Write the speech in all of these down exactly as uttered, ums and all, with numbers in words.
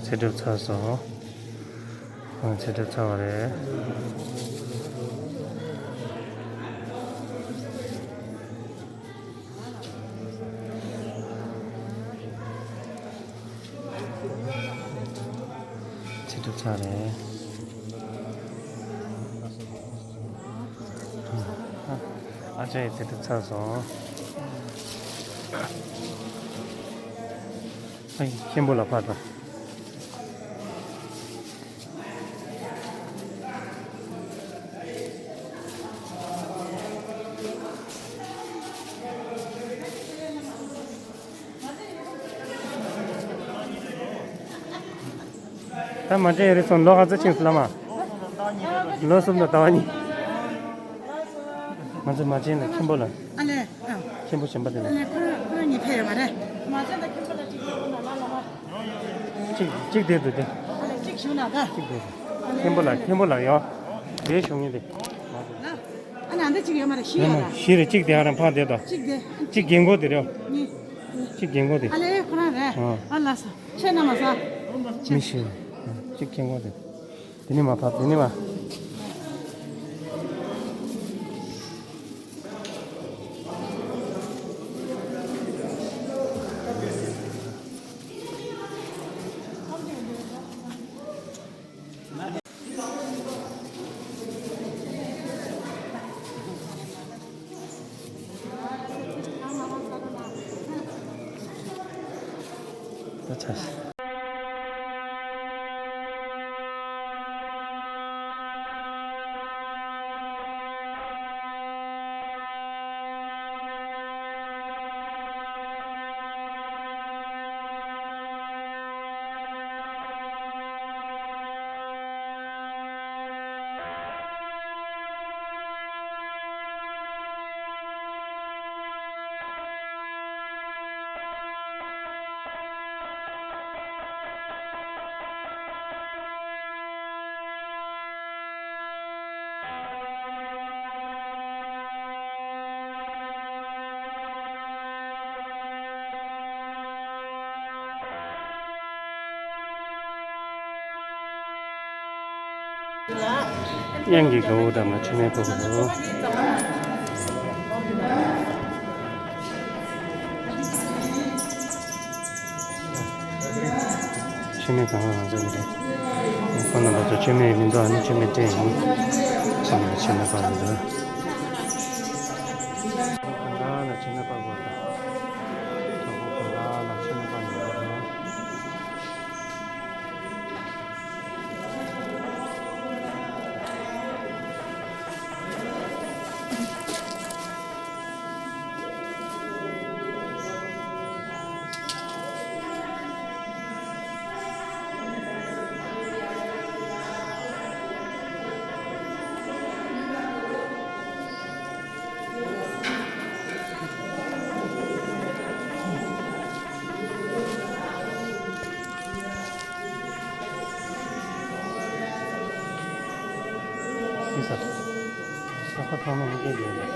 ཚེ་སྒྲུབ་ཚར་སོང་། ཨ། ཚེ་སྒྲུབ་ཚར་བ་རེད། ཚེ་སྒྲུབ་ཚར་རེད། ཨ་ཅག་ཡི་ཚེ་སྒྲུབ་ཚར་སོང་། ཨ་ཡི་མཁན་པོ་ལ་ཕར་དང་། ད་མ་བྱས་ཡོད་རེད་སོང་། ལོ་ག་ཚོད་ཕྱིན་སོང་བླ་མ། ལོ་གསུམ་དང་ཟླ་བ་གཉིས། ང་ཚོ་མ་བྱན་ལ་མཁན་པོ་ལ། ཨ་ལས། ཨ། མཁན་པོ་གཞན་པ་དེ་ལ། ཨ་ལས། ཁོ་རང་ཁོ་རང་གཉིས་ཕེབས་ཡོད་མ་རེད། མ་བྱན་དང་མཁན་པོ་ལ་གཅིག་ཕེབས་ན་ལ་ལ་མ། གཅིག་གཅིག་དེ་འདུག་དེ། ཨ་ལས། གཅིག་བཞུགས་ན་ད། གཅིག་དེ། ཨ་ལས། མཁན་པོ་ལ། མཁན་པོ་ལ་ཡོད། དེ་བཞུགས་ངེས་དེ། ལ། ཨ་ན་འདི་གཅིག་ཡོད་མ་རེད། བཞི་ཡོད་ལ། བཞི་རེད། གཅིག་དེ་ཨ་རང་ཕར་བསྡད་དོ། གཅིག་དེ། གཅིག་རྒན་གོག་དེ་རེད། གཉིས། གཅིག་རྒན་གོག་དེ། ཨ་ལས། ཁོ་རང་རེད། ཨ། ཨ་ལ་ས། ཆེ་ན་མ་ས། མི་ཤེས། གཅིག་རྒན་གོག་དེ། དེ་ནི་མ་ཕབ། དེ་ནི་མ། གཡང་གི་གའུ་འགྲམ་ལ་མཆོད་མེ་ཕུལ་དགོས། མཆོད་མེ་གང་ག་གང་ཚོད་མི་འདུག་ཁོང་རྣམ་པ་ཚོ་མཆོད་མེ་མི་འདུག་ཨ་ནི་མཆོད་མེ་སྤྲད་ཡིན། མཆོད་མེ་མཆོད་མེ་སྤར་དགོས་འདུག་གང་ག་ལ་མཆོད་མེ་སྤར་དགོས་འདུག་གང་ག་ལ་མཆོད་མེ་སྤར་དགོས་འདུག་ཡིན་ས། ས་ཁ་ཐང་ན་མི་སྐད་ཡོད་ལ།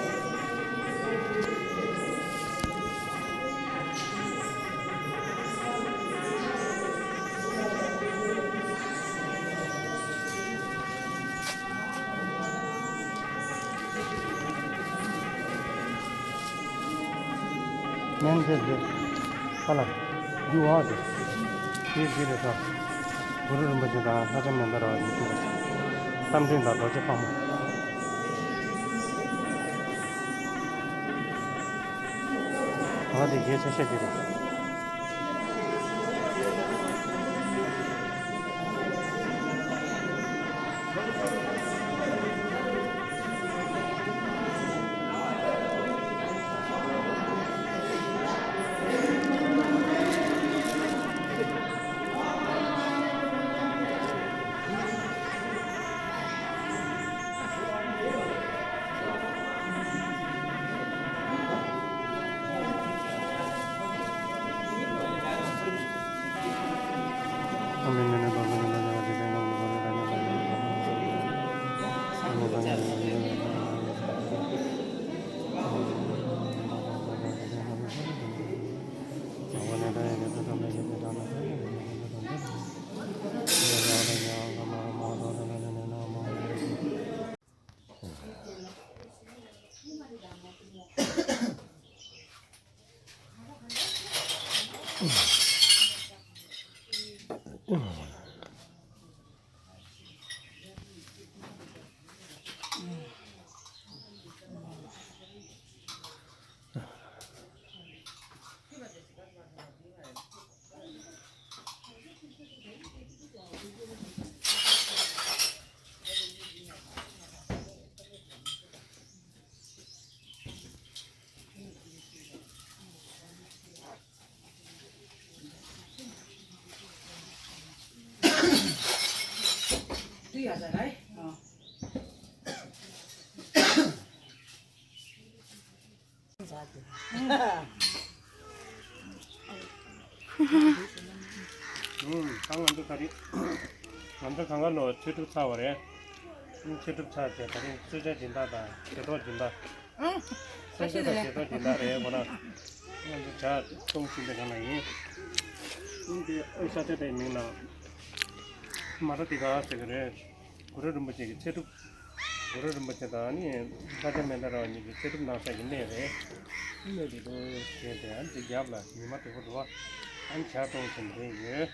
སྨན་རྫས་འདི་ཁ་ལ་རྒྱུ་བ་དེ། དེ་འདི་རེད་ས། གུ་རུ་རིན་པོ་ཆེ་དང་ལྷ་ལྕམ་མནྡ་ར་བ་ཡིན་གྱི་རེད། རྟ་མགྲིན་དང་རྡོ་རྗེ་ཕག་མོ། ང་དེ་རྒྱའི་ཆ་ཤས་དེ་རེད། ད་ང་ཚོ་ག་རེ། ང་ཚོ་གང་ག་ལོ་ཆོས་སྒྲུབ་ཚར་བ་རེད། ཆོས་སྒྲུབ་ཚར་རྗེས་ད་རིང་གསོལ་ཇ་སྦྱིན་བདག་དང་དྲི་ལྡོག་སྦྱིན་བདག་གསོལ་ཇ་དང་དྲི་ལྡོག་སྦྱིན་བདག་རེད་ཁོ་ན། ང་ཚོ་ཇ་བཏུང་བཞིན་པའི་སྒང་ལ་ཡིན། ཨུམ་དེ་ཨོ་ས་ཆ་དེའི་མིང་ལ་མ་ར་དི་ག་ཟེར་གི་རེད། གུ་རུ་རིན་པོ་ཆེ་གི་ཚེ་སྒྲུབ། གུ་རུ་རིན་པོ་ཆེ་དང་ནི་ལྷ་རྒྱ་མནྜལ་ར་བ་གཉིས་ཀྱི་ཚེ་སྒྲུབ་གནང་ས་གི་གནས་རེད། གནས་དེ་དུ་བྱས་ཏེ་ཨ་ནི་དེ་རྒྱབ་ལ་ཉི་མ་དྲོ་པོ་འགྲོ་བ། ཨ་ནི་ཇ་བཏུང་བཞིན་རེད་ཡོད།